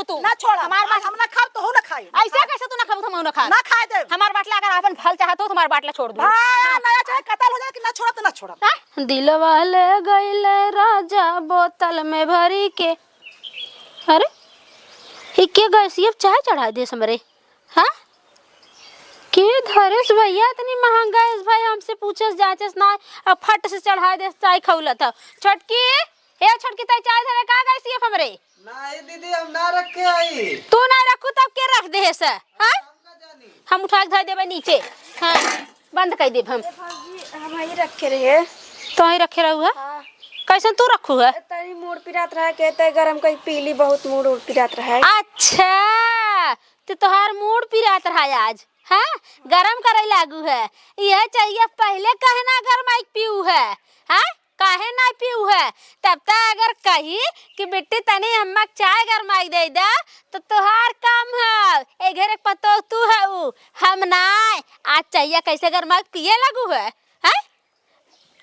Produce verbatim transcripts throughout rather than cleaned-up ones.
तू। ना छोड़ा। हमार बाटला हम ना खाब, तोहू ना खाई। ऐसे कैसे तू ना खाबू, हम ना खाब? ना खाए देब। हमार बाटला अगर आपन फल चाहत हो, तो हमार बाटला छोड़ दू। हाँ, ना चाहे कतल हो जाए कि ना छोड़ा तो ना छोड़ा। हाँ? दिलवा ले गइले राजा बोतल में भरी के। अरे, ई के गैसिया पे चाय चढ़ाइ देस हमरे? हाँ? के धरेस भइया, इतनी महंग गैस भाई, हमसे पूछस जाँचस ना, अब फट से चढ़ाइ देस चाय खौलत ह। छोटकी, हे छोटकी, तै चाय धरे का गैसिया पे हमरे? नाही दीदी, हम ना रखे आई। तू ना रखू तब के रख देहेस, हाँ? हम का जानी? हम उठा के धर देबे नीचे। हाँ, बंद कर देब हम। ए भौजी, हम ही रखे रहे। तो ही रखे रहू है? हाँ। कैसन तू रखू है? तनी मूड़ पिरात रहा, कहते गरम कई पी ली, बहुत मूड़ उड़ पिरात रहा है। अच्छा, तो तोहार मूड़ पिरात रहा आज, हाँ? गरम करे लागू है। यह चाहिए पहले कहना गरमाई पीऊ है, हाँ? काहे ना पीऊ है? तब त अगर कही कि बिट्टी तनी हम्मक चाय गरमाई दे दा, तो तोहार काम है। ए घर एक पतोह तू है ऊ, हम नाय। आज चाहिए कैसे गरमाई पिए लगू है, हैं?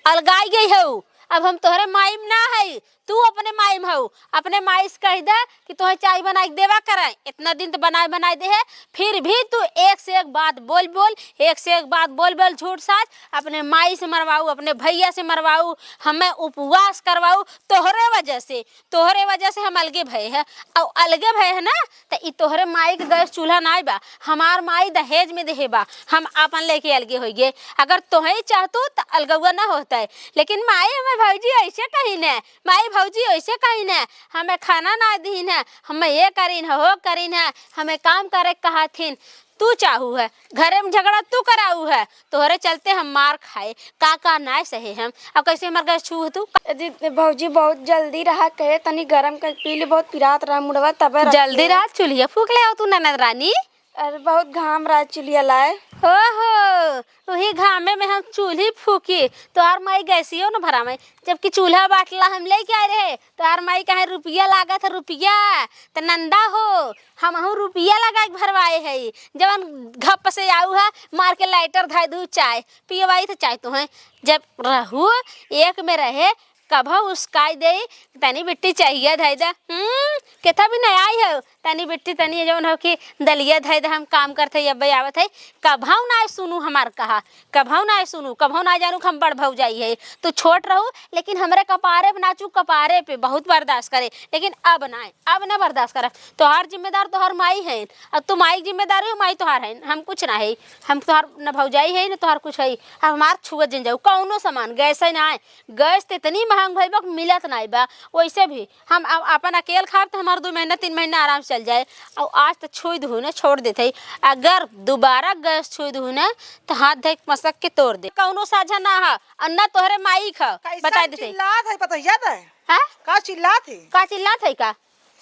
अलगाई गई है ऊ। अब हम तोहरे माई में ना है, तू अपने माई में हऊ। अपने माई से कह दे कि तोहे चाय बनाई के देवा करे। इतना दिन तो बनाए बनाए दे है, फिर भी तू एक से एक बात बोल बोल, एक से एक बात बोल बोल, झूठ साच अपने माई से मरवाऊ, अपने भैया से मरवाऊ, हमें उपवास करवाऊ तोहरे वजह से। तोहरे वजह से हम अलगे भए है। और अलगे भए है ना, त ई तोहरे माई के गैस चूल्हा नाई बा, हमार माई दहेज में देहे बा, हम आपन लेके अलगे होइगे। अगर तोहे चाहतू त अलगुआ ना होता है, लेकिन माई हमें भौजी ऐसे कही न, माई भौजी ऐसे कही न, हमें खाना ना दीन है, हमें ये करीन है, हो करीन है, हमें काम करे कहाथिन। तू चाहू है, घरे में झगड़ा तू कराऊ है, तोहरे चलते हम मार खाए। का का नाय सहे हम। अब कैसे हमार गैस छू तू? जी, भौजी बहुत जल्दी रहा, कहे तनी गरम कर पी ले, बहुत पिरात रहा मुड़वा, तबे रख जल्दी ले। रहा, चूल्हिया फूक ले आओ तू ननद रानी। अरे बहुत घाम रहा चूल्हिया लाए। ओहो, वही घामे में हम चूल्ही फूकी, तोहार माई गैसियो न भरावे, जबकि चूल्हा बाटला हम लेके आए रहे। तोहार माई कहे रुपया लागत है, रुपया। त नंदा हो, हमहू रुपया लगा के भरवाए है, जवन घप से आऊ है, मार के लाइटर धइ दू, चाय पियवाई त चाय तोहे। जब रहू एक में रहे, कभौ उसकाई दे, तनी बिट्टी चाहिए धइ दे। हम्म, केथा भी नहीं आई हो, तनी बिट्टी तनी जवन हो कि दलिया धइ दे, हम काम करते, अब्बे आवत है। कभौ ना सुनू हमार कहा, कभौ ना सुनू, कभौ ना जानू कि हम बड़ भौजाई है। तू छोट रहू, लेकिन हमरे कपारे पे नाचू, कपारे पे बहुत बर्दाश्त करे, लेकिन अब ना, अब ना बर्दाश्त करब। तोहार जिम्मेदार तोहार माई है, अब तू माई के जिम्मेदार हो, माई तोहार है, हम कुछ ना है, हम तोहार न भौजाई है न तोहार कुछ है। अब हमार छुअत जिन जाऊ कौनो सामान, गैस है ना है, गैस तो इतनी महंग भई बा, मिलत नाई बा। वैसे भी हम अ-, अपन अकेल खाब तो हमार दो महीना तीन महीना आराम से चल जाए। और आज तो छुई दहू ना, छोड़ देते ही। अगर दोबारा गैस छुई दहू ना, तो हाथ धै के मसक के तोड़ दे। कौनो साझा ना है और ना तोहरे माई खा, कैसन बता देते। चिल्लात है, पता याद है? हाँ? का चिल्लात है? का चिल्लात है का?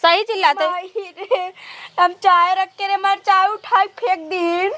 सही चिल्लात है। माई रे, हम चाय रख के रे, हमार चाय उठा के फेंक दीन।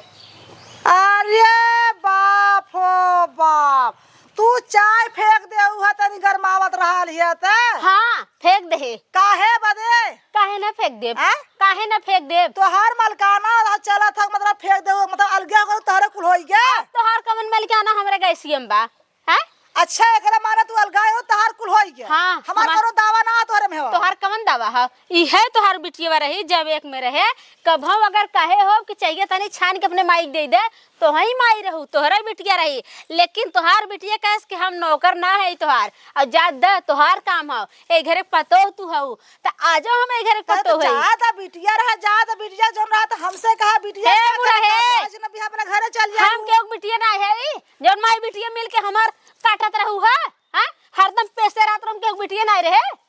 अरे बाप हो बाप, तू चाय फेंक देहू है, तनी गरमावत रहल हिया त। हाँ, फेंक देहे। काहे बदे? काहे ना फेंक देब? हैं? काहे ना फेंक देब? तोहार मलकाना रह चलत है, मतलब फेंक देहू, मतलब अलगे हो गए, तोहरे कुल होई गे। अब तोहार कवन मलकाना हमरे गैसियम बा? हैं? अच्छा, एकरा माने तू अलगाए हो, तोहार कुल होई गे। हाँ, हमार हमार कौनो दावा ना तोहरे में हो। तोहार कवन दावा है? इहे तोहार बिटिया रही, जब एक में रहे, कभौ अगर कहे हो कि चाहिए तनी छान के अपने माई के दे दे, तो वही माई रहू, तोहरा बिटिया रही। लेकिन तोहार बिटिया कहेस कि हम नौकर ना है तोहार, और जा द तोहार काम हो, ए घरे पतोह तू हऊ, त आजो हम ए घरे अरे तो पतोह हई। जा त बिटिया रहा, जा त बिटिया जौन रहा त हमसे कहा बिटिया हे का बुढ़ा करे, हे। आज न बिहा अपना घरे चल जाऊ। हम केहू के बिटिया ना है, जौन माई बिटिया मिल के हमार काटत रहू है, हैं? हरदम पेसे रात रम केहू के बिटिया ना रहे।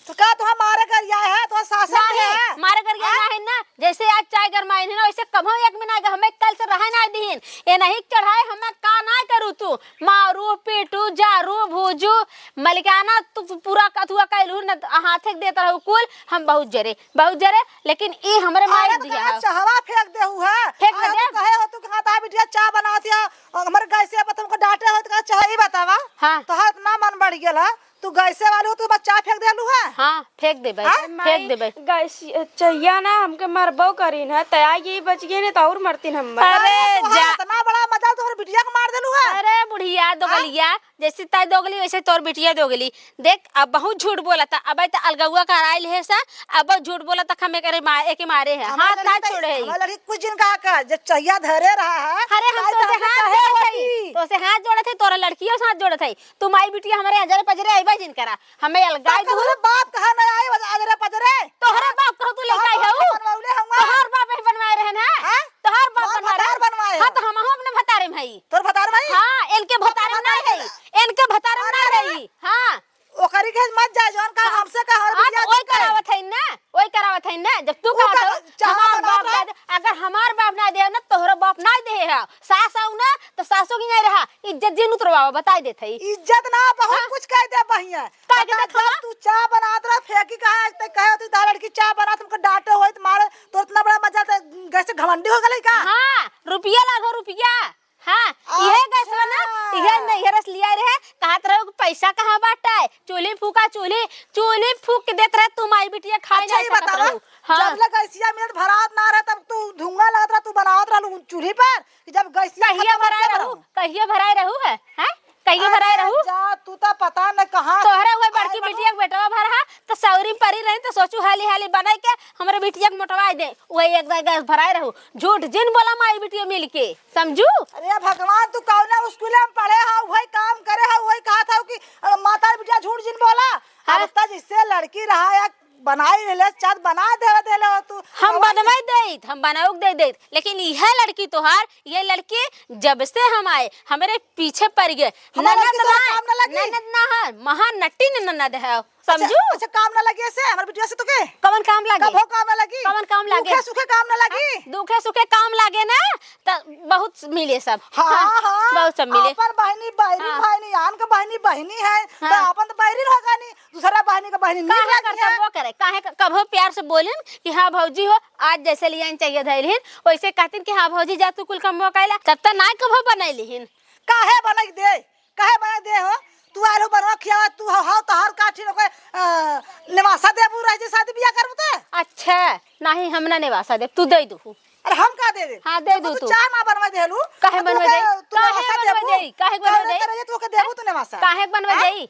तो का तोहार मारे गरिया है, तोहार सासन नहीं, है? मारे गरिया हाँ? ना है ना, जैसे आज चाय गरमाइन है ना, वैसे कभो एक में ना, हमें कल से रहे ना दीन। ये नहीं चढ़ाए, हमें का ना करू तू, मारू, पीटू, जारू, भूजू, मलिकाना, तू पू-, पूरा कथुआ कैलू न, हाथे के देत रहू कुल, हम बहुत जरे, बहुत जरे, लेकिन ई हमरे मार अरे तो दिया कहाँ है। चहवा फेंक देहू है? फेंक अरे दे। तो कहे हो तू कहाँ ता बिटिया चाय बनावत है, और हमरे गैसे पर तुमको डांटे हो तो कहाँ चहवा, ई बतावा। हाँ। तोहार इतना मन बढ़ गेल है, तू गैसे वाली हो, तू बस चाय फेंक देलू है? हाँ, फेंक देबै, हाँ? फेंक देबै। गैस चाहिए ना, हमके मरबो करीन है, तया ये बच गए ने तो और मरतीन हम। अरे अरे, तोहार जा। इतना बड़ा मजा तोहर बिटिया के मार देलू है। अरे बुढ़िया दोगलिया, जैसे तै दोगली वैसे तोर बिटिया दोगली। देख, अब बहुत झूठ बोलत है, अब त अलगौआ कराइल है सा, अब बहुत झूठ बोलत है, हम एकरे मा-, एके मारे है। हमार हाथ ना लड़की त-, छोड़े है। हमार लड़की कुछ दिन का कर, जब चहिया धरे रहा है, अरे हम ताई तोसे तहसे हाथ कहे जोड़त है, होती। तोसे हाथ जोड़त है, तोरा लड़कियों से हाथ जोड़त है। तू माई बिटिया हमरे अजरे पजरे अइबे जिन करा, हमें अलगाई तब दूर। तोहरे बाप कहाँ न आए अजरे पजरे? तोहरे बाप कहूँ तू लेके आई हऊ? बनवले हउआ। तोहर बाप ही बनवाए रहे ना? हैं? तोहर बाप तोहर बनवाए रहे? भतार बनवाए हाँ, है। तो हमहू अपने भतारे में हई। तोर भतार में हई? हाँ, इनके भतारे में ना हई। इनके भतारे में ना हई। हाँ। ओकरी के मत जा, जौन काम हाँ। हमसे कहा और हाँ, बिटिया तो वही करावत है ना, वही करावत है ना। जब तू उ कहत का-, हऊ, चाह हमार बनावत बाप ना रहा। दे, अगर हमार बाप ना दे ना, तोहरो बाप ना दे है। सास आऊ ना, तो सासो की नहीं रहा, इज्जत जिन उतरवावा, बताई देत हई। इज्जत ना, बहुत हाँ। कुछ कह दे बहिया। काहे के बता, देखा? जब तू चाह बनात रहा, फेंकी कहाँ, ते कहे होती, "दा लड़की चाह बनात, हमको डांटे होई, तो मारे, तो इतना बड़ा मजा, तो कैसे घमंडी हो गई का?" हाँ, रुपया लागो, रुपया। हाँ, इहे गैस बा ना, अच्छा। इहे नहीं, इहे रस लिया रहे, कहत रहो कि पैसा कहाँ बाटे, चूल्ही फूका, चूल्ही, चूल्ही फूक के देत रहे, तू माई बिटिया खाए अच्छा, नहीं ये सकत बतावा, रहू। हाँ। जब ले गैसिया मिलत भरात ना रहे, तब तू धुआं लगत रहा, तू बनावत रहलू चूल्ही पर, कि जब गैसिया कहिया खत्म भराए होत रहू, रहो। कहिया भराए रहू है, हैं? कहिया भराए अरे रहू? जा, तू तो पता न कहाँ तोहरे उहे बड़की आए बिटिया के बेटवा भर हा, तो सौरी परी रही, तो सोचू हाली हाली बनाई के हमरे बिटिया के मोटवाई दे। उहे एक दाई गैस भराए रहू। झूठ जिन बोला माई बिटिया मिल के, समझू? अरे भगवान, तू कौने स्कूल में पढ़े हा, वही काम करे हा, वही कहा था कि, अ, माता बिटिया झूठ जिन बोला। हाँ। अब त जिससे लड़की रहा या बनाई लेले, चाँद बना देवे देले हो तू। हम कवन बनवाई देइत, हम बनाउक दे देइत, लेकिन यह लड़की तोहार, ये लड़की जब से हम आए, हमरे पीछे पड़ गए। हमार ननद लड़की तोहार ना, काम ना लगी। ननद ना है, महानटी ननद है, अच्छा, समझू? अच्छा, काम ना लगी ऐसे, हमार बिटिया से तो के? कवन काम लागे? कभो काम ना लगी। कवन काम लागे? दुखे सुखे काम ना लगी। हाँ, दुखे सुखे काम लागे ना, त बहुत मिले सब। हाँ, हाँ, हाँ। बहुत सब मिले। आपन बहिनी, बहिनी, हाँ। बहिनी, आन के बहिनी, बहिनी है, हाँ। तो आपन तो बहिनी होगा नहीं। दूसरा बहिनी का बहिनी नीक काहे लगी है। करतबो करे? काहे क-, कभो प्यार से बोलिन कि हाँ भौजी हो, आज जैसे लियाइन चाहिए धइलिन, वैसे कहतिन कि हाँ भौजी जा तू कुल कमवा कइला, तब त नाय कभो बनइलिन। काहे बनइ दे? काहे बनइ दे हो? तू आलू बनवा खियावा, तू हो, हो, तोहार का ठीक ओके, अ, नेवासा देबू रह जे शादी बियाह करबू त? अच्छा, नाही हम ना नेवासा देब, तू दे दू। अरे हम का दे दे? हाँ, दे तू दू तो तू। चाह ना बनवा देलू। काहे तू बनवा के, दे? तू काहे नेवासा बनवा देबू? दे? काहे बनवा काहे दे? करे जे तू ओके देबू तू नेवासा? काहे बनवा हाँ? दे?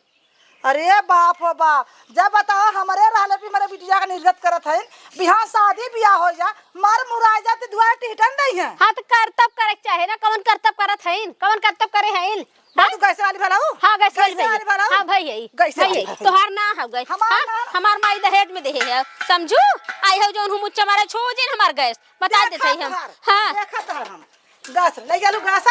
अरे बाप हो बाप, जब बताओ हमरे रहले पे हमरे बिटिया के निर्गत करत हइन, बिहान शादी बियाह हो जा, मर मुराई जा, ते दुआरे टिहटन नहीं है। हाँ, तो करतब करे के चाहे ना, कवन करतब करत हइन, कवन करतब करे हइन? हाँ? तू गैस वाली भला हो? हाँ, गैस वाली गैस भई। वाली भला हो? हाँ, भई है, गैस भई वाली है। भला हो? तोहार ना हो गैस। हमार हाँ? ना हो। हमार माई दहेज में देहे है, समझू? आई हो जौन हूँ मुच्चा मारे, छू जिन हमार गैस। बता देत हई हम। तोहार, हाँ। देखत हर हम। गैस, ले गेलू गैस।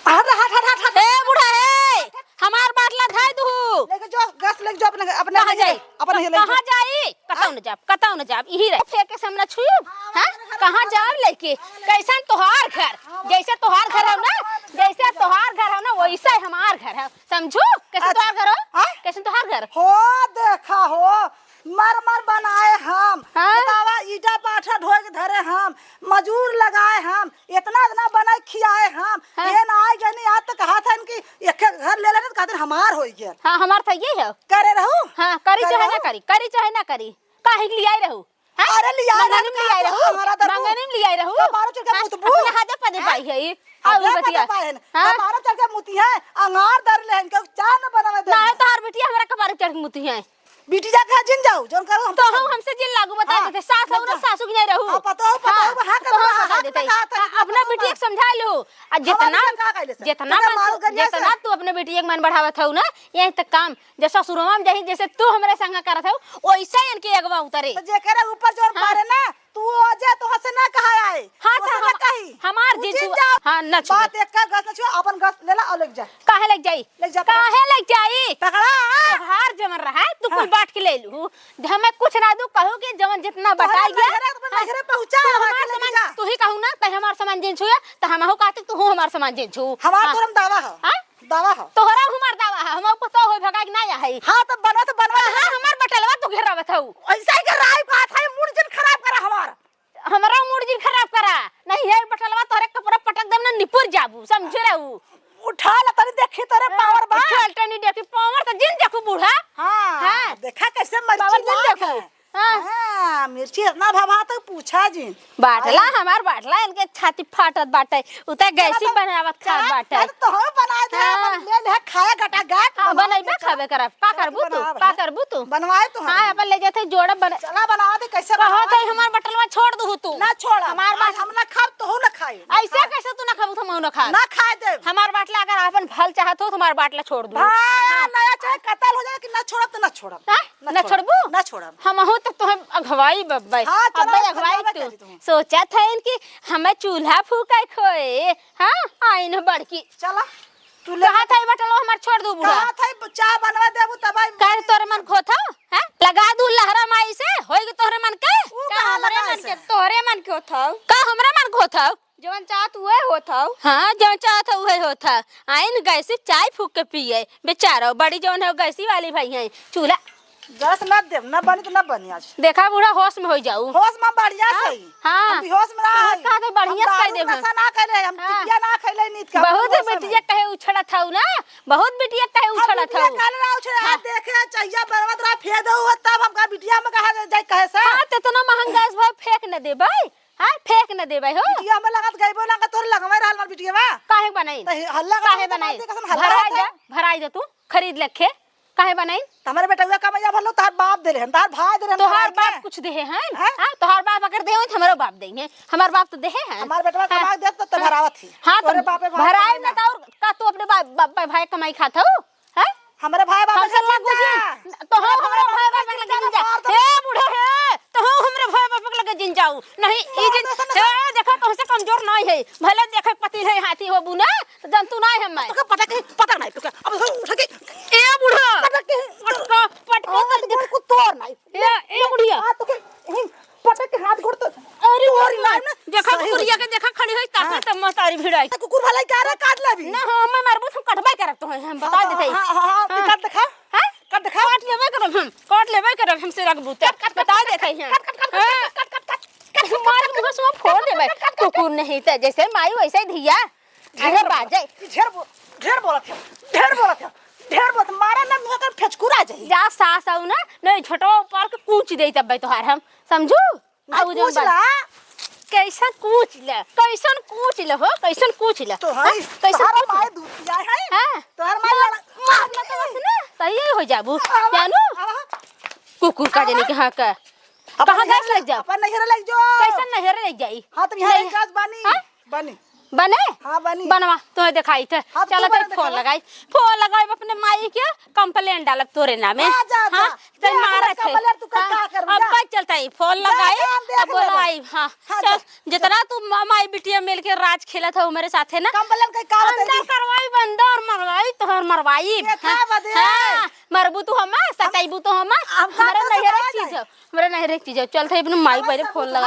हट, हट, हट, हट, हट। ए बूढ़ा रे, हमार बाटला धइ दू। लेके जो, गैस लेके जो अपने, अपने कहाँ लेके जाई? जो, अपने लेके कहाँ जो। जाई? कतौ हाँ? न जाब, कतौ न जाब, इही रहे। फेंके से हम ना छुई। हाँ, हाँ? हमारे घर कहाँ हमारे जाब घर। लेके? हमारे घर। कैसन तोहार घर? हाँ, जैसे तोहार घर हो ना, हमारे घर जैसे हमारे घर। तोहार घर हो ना, वैसे हमार घर है। समझू? कैसे अच्छा। तोहार घर हो? हाँ? कैसे तोहार घर? हो, देखा हो, मर मर बनाए हम। हाँ? बतावा, ईटा पाठा ढोए के धरे हम, मजूर लगाए हम, इतना इतना बनाए खियाए हम। हाँ। ये ना आए गए नहीं, आज तक कहा था इनकी एक घर ले लेने तो कहते हमार हो गया। हाँ, हमार था ये है। करे रहू? हाँ, करी करे चाहे ना रहू? करी, करी चाहे ना करी, काहे के लिए आई रहू? हाँ? अरे लिया मंगनी में लिया रहू? हमारा दबू। मंगनी में लिया रहू? हमारा चल के हाँ? मुतबू? अपने हाथे पदे हाँ? पाई है ये। अबे आओ ये पता बतिया। पाए है ना। हाँ? हमारा चल के मुती है, अंगार दर ले इनके चार न बनावे दे। ना, तोहार बिटिया हमारा कपार चढ़ के मुती है। बिटिया के जिन जाऊ, जौन करो हम तो हम हमसे जिन लागू बता हाँ। देते, सास हो ना मत जा। सासू की नहीं रहू। हाँ, पता हो, पता हो, हाँ, हाँ, तो हम करो, बता हाँ, देते। कहा था हाँ, कि अपना पता हो, बिटिया के समझा लो। आ हमार जितना, बिटिया का कहले से? जितना तू मन, मारो गरिया से? जितना तू अपने बिटिया के मन बढ़ावत हो ना, यहीं तक काम। जैसे ससुरवा में जाही, जैसे तू हमरे संग करत हो, वैसे इनके अगवा उतरे। तो जेकरे ऊपर जोर हाँ। पड़े ना, तू ओजे तोह से ना कहा आए। हाँ, तोह तो से ना हम, कही। हमार तू जिन जिन छुआ, जाओ। हाँ, ना छुआ। बात एक का गस ना छुआ, अपन गस ले ला और लेके जा। काहे लेके जाई? लेके जा, पकड़। काहे लेके जाई? पकड़ा। तोहार जमन रहा है, तू हाँ। कुल बांट के ले लू। हमें कुछ ना दू, कहू कि जवन जितना तोहरे बटाई गया। नैहरे, अपने हाँ। नैहरे पहुँचा तू रहा हमार है, लेके सामान, जा। तू ही कहू ना, तै हमार सामान जिन छुए, तो हमहू कहते, तू हमार सामान जिन छू। हमार हाँ। तोरम दावा है। हाँ? दावा हो। तोहरा हमार दावा है, हम पता हो भगा के ना है। हाँ, तो बनवा तो बनवा। हाँ, हमार बटलवा तू घेरावत हऊ। ऐसा ही कर रहा है, बात है, मूड जिन खराब करा हमार। हमरा मूड जिन खराब करा। नहीं है बटलवा तोहरे कपड़ा पटक देम ना निपुर जाबू, समझे रहू। उठा ला तनी देखी तोरे हाँ, पावर बा। उठा ला तनी देखी पावर तो जिन देखू बूढ़ा। हाँ, हाँ। देखा कैसे मर पावर जिन चिल्ला देखू। है। हाँ। हाँ। हाँ, मिर्ची इतना भभा तो पूछा जिन। बाटला, अरे। हमार बाटला, इनके छाती फाटत बाटे। उ त गैसी चला तो, बनावत खात चला, बाटे। चला तो हम बनाए दे, हाँ। अपन ले ले खाए गटा गट, हाँ, बनाए बनइबे दे, चला। खाबे करब। का चला करबू तू तू? बनावे। का करबू तू? बनवाए तो हम। हाँ, अपन ले जाते जोड़ा बन-, चला बनावे दे, कैसे कहो बनावे? तो हमार बटलवा छोड़ दू तू। ना छोड़ा। हमार आज बात हम ना खाब, तोहू ना खाई। ऐसे हाँ। कैसे तू ना खाबू, तो हम ना खाब। ना खाए दे। हमार बाटला अगर अपन भल चाहत हो, तो हमार बाटला छोड़ दू। हाँ, हाँ। नया चाहे कतल हो जाए कि ना छोड़ब तो ना छोड़ब। हाँ? ना ना छोड़ब। छोड़बू? ना छोड़ब। हमहू तो तोहे अगवाई बब्बे। हाँ, चला, अब्बे अगवाई अगवाई तू। करी तू। सोचत हइन कि हमें चूल्हा फूके खोए। हाँ, आइन बड़की। चला, तू ले कहा ले। था ई बटलवा हमार छोड़ दू बूढ़ा। कहा था ई चाह बनवा देबू तब आई। का रे तोरे मन खोथव? हैं? लगा दू लहरा माई से, होई के तोहरे मन के? ऊ का कहाँ हमरे लगा मन से? के, तोहरे मन के होथव? का हमरे मन के होथव? जवन चाहत उहे होथव। हाँ, जवन चाहत उहे होथव। आइन गैसी चाय फूक के पिए। बेचारो, बड़ी जवन है, गैसी वाली भाई हैं। चूल्हा गैस ना देब, ना बनी तो ना बनी आज। देखा बूढ़ा, होश में हो जाऊ। होश में बढ़िया हाँ, से ही। हाँ। हम बेहोश में ना हम हई। कहा थे बढ़िया हम से कह दारू देब हम। नशा ना कैले, हम हाँ। बिटिया ना खैले नीत का, बहुत होश में। बिटिया कहे उछड़त हऊ ना, बहुत बिटिया कहे हम उछड़त बिटिया हऊ। काले ना उछड़े, हाँ। हाथ देखे, चहिया बरवत रहा, फेर दऊ, तब हमका बिटिया में कहा जाए कहे से। हाँ, तो इतना महंगा गैस भाई फेंक न देबै, हाँ, फेंक न देबै हो। बिटिया में लगत गइबो ना, का तोर लगवे रहल हमार बिटिया में। काहे बनाई? तो हल्ला का काहे तो बनाई? मार दे, कसम हल्ला भराई होता। दे, भराई दे तू, खरीद लखे। काहे बनाई? त हमरे बेटउआ कमइया भरलो, तोहार बाप देले हन, तोहार भाई देले हन, तोहार तोहार बाप के? कुछ देहे हन? हैं? हाँ, तोहार बाप अगर देहे होत, हमरो बाप देहे। हमार बाप तो देहे हन। हमार बेटवा हाँ। कमा के देत, तो हाँ। भरावत ही। हाँ, तो तोरे बापे भाई भराई कमाई ना ना। तो और का तू अपने बाप, बाप, बाप, भाई कमाई खात हो? हैं? हमरे भाई बाप हमसे के लग जिन जा। बुझी। तो हम हमरे भाई बाप के लगे जिन जा। मार दे। हे बूढ़ा हे, तो हम हमरे भाई बाप के लगे जिन जाऊ। नहीं, ई मार जिन, दे, सुन, हे, देखा, तुमसे कमजोर नहीं है। भले देखे पति है, हाथी हो बुना, जंतु ना है मैं। तोके पटक के, पटक नहीं तोके। अब उठ के। ए बूढ़ा। पटक के। पटका, पटका। हाँ, तो गोड़ को तोड़ नहीं। ए, ए बुढ़िया। हाँ, तोके, हिं, पटक के हाथ गोड़ तो अरे तोड़ ओरी नहीं। मार ना। देखा सही कुकुरिया हो। के देखा खड़ी होई, ताकत हाँ। तब महतारी भिड़ाई। कुकुर भलाई का रे काट लेबी। ना, हाँ, मैं मारबू, हम कटबे करब तो है, हम बता हाँ, देते हैं। हाँ, हाँ, हाँ, हाँ। काट दिखा। हाँ? काट दिखा। काट लेबे करब हम, काट लेबे करब हमसे रखबू त। काट, काट, काट, बता काट, देते हैं। काट, काट, काट, हाँ। काट, काट, काट, काट, काट। मार के मुंह से फोड़ देबे। कुकुर नहीं त जैसे माई वैसे धिया। अरे ढेर बाजे। बोलत, ढेर बो-, ढेर बोलत है, ढेर बोलत है, ढेर बोलत, मारा ना मुँह कर फेचकुरा जाई। जा सास आऊ ना, नहीं छोटवा ऊपर के कूच देई तब तोहार हम, समझू? ना आऊ जौन कूच बात। ला। कैसन कूच ले, कैसन कूच ले हो, कैसन कूच ले? तो हाँ, है, कैसन तोहार कूच ले? माय दूध पिया है। हाँ? तोहार माय मार, लड़ा-, मार ना तो बस ना, सही हो जाबू, आवा, जानू? आवा। कुकुर का जाने आवा। के हाँ का। अपन कहाँ नैहर गैस ले जाओ? अपन नैहर ले जाओ। कैसन नैहर ले जाई? हाँ, तो यहाँ नहीं। एक गाछ बानी। हाँ? बनी। बने? हाँ, बनी। बनवा, तोहे देखाई थे। हाँ, तो चलो, तू तई बना फोन देखावा। लगाई। फोन लगाई अपने माई के, complain डालब तोरे नामे। हाँ, जा, हाँ, जा। तई जा, मारत है। Complain तू का, हाँ, का करबू, अब जा। बच चलता है, फोन जा, लगाई, जा, हम देख अब लेबे। बोलाई, हाँ। हाँ, चल, जा। जितना तू म-, माई बिटिया मिल के राज खेलत हो हमरे साथे ना। Complain के का अंदर बताई? करवाई, बंदर मरवाई, तोहर मरवाई। ये था हाँ, बदे। हाँ, मरबू तू हमार, हम, सताइबू तू हमार। हम का हमरे कर नैहर एक सकते चीज हैं? हो, हमरे नैहर एक चीज हो। चल, थे अपने माई हमारे पहले सब फोन कुछ लगाई।